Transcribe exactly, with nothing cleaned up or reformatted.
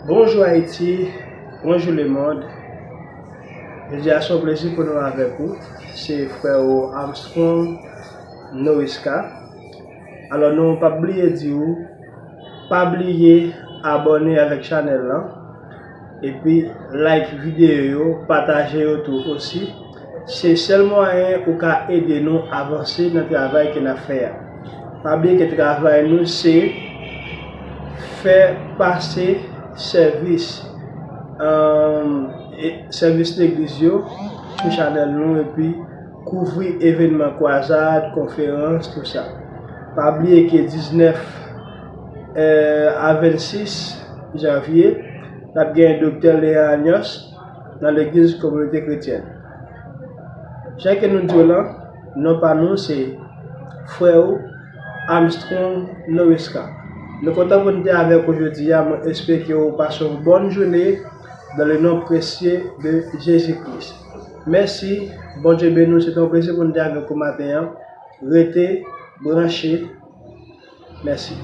Bonjou Ayiti, bonjou lemonn. Jodi a se yon plezi pou nou avèk ou. Se frè ou Armstrong Norisca. Alò nou pa bliye di ou, pa bliye abòne avèk chanèl lan. Epi like videyo yo, pataje yo tou osi. Se sèl mwayen ou ka ede nou avanse nan travay ke n ap fè a. Pa bliye ke travay nou se fè pase sèvis, um, sèvis legliz yo sou chanèl nou epi kouvri evènman kwazad, konferans, tou sa. Pa bliye ke diznèf a vennsis janvye, n ap gen Doktè Léa Agnos nan legliz Kominote Kretyèn. Jan ke nou di w lan, non pa nou se frè ou Armstrong Norisca. Nou kontan pou nou te avèk ou jodi a. Mwen espere ke ou pase yon bòn jounen dans le nom précieux de Jésus-Christ. Mèsi, Bondye beni w. Se te yon plezi pou nou te avèk ou maten an. Rete branche. Mèsi.